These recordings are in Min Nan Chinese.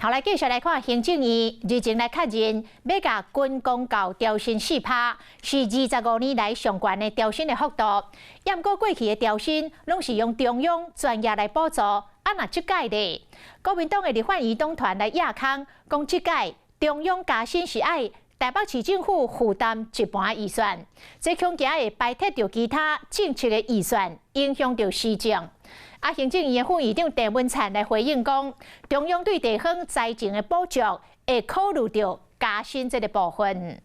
頭來繼續來看行政院日前來確認，欲共軍公教調薪4趴，是25年來上懸的調薪的幅度。毋過過去的調薪攏是用中央全額來補助，啊若這擺咧，國民黨的立法院黨團來掖空，講這擺中央加薪是愛台北市政府負擔一半預算，這恐驚會排擠著其他政策的預算，影響著施政。啊，行政院副院長鄭文燦來回應講，中央對地方財政的補助會考慮著加薪這个部分。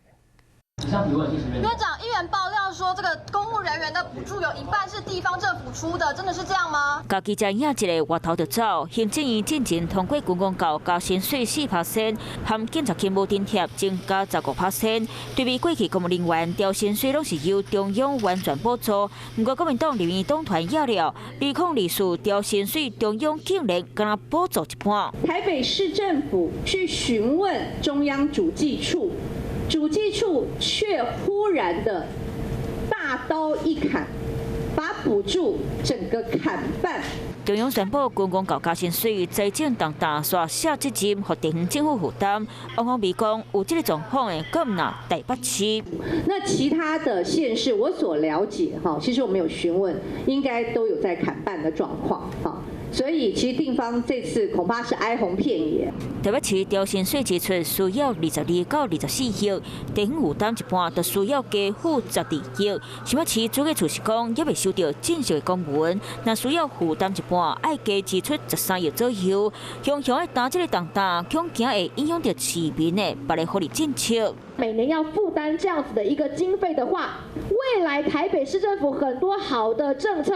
院長，議員爆料說，這個公務人員的補助有一半是地方政府出的，真的是這樣嗎？共記者應一个，回頭就走。行政院進前通過軍公教加薪水4%，含警察勤務津貼增加15%。對比過去公務人員調薪水攏是由中央完全補助，毋過國民黨立院黨團壓了，2024調薪水中央竟然敢若補助一半。台北市政府去詢問中央主計處。主計處卻忽然的大刀一砍，把補助整個砍半。中央宣布軍公教加薪水，財政重擔煞卸責任，予地方政府負擔。王鴻薇講，有這个狀況的，閣毋但台北市。那其他的縣市，我所了解，哈，其實我們有詢問，應該都有在砍半的狀況，哈。所以其實地方這次恐怕是哀鴻遍野。台北市調薪水支出需要22到24億，地方負擔一半，就需要加付12億。新北市主計處是講，猶未收到正式的公文，若需要負擔一半，愛加支出13億左右。雄雄的擔這个重擔，恐驚會影響著市民的別个福利政策。每年要負擔這樣子的一個經費的話，未來台北市政府很多好的政策，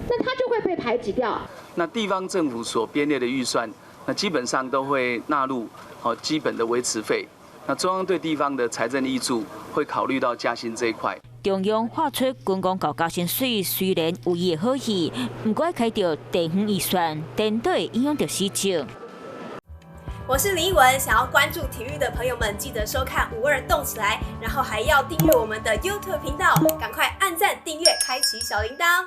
那它就會被排擠掉。那地方政府所編列的預算，那基本上都會納入好基本的維持費。那中央對地方的財政挹注會考慮到加薪這一塊。中央發出軍公教加薪水，雖然有伊的好意，毋過開著地方預算，顛倒會影響著施政。我是林奕文，想要關注體育的朋友們，記得收看五二動起來，然後還要訂閱我們的 YouTube 頻道，趕快按讚、訂閱、開啟小鈴鐺。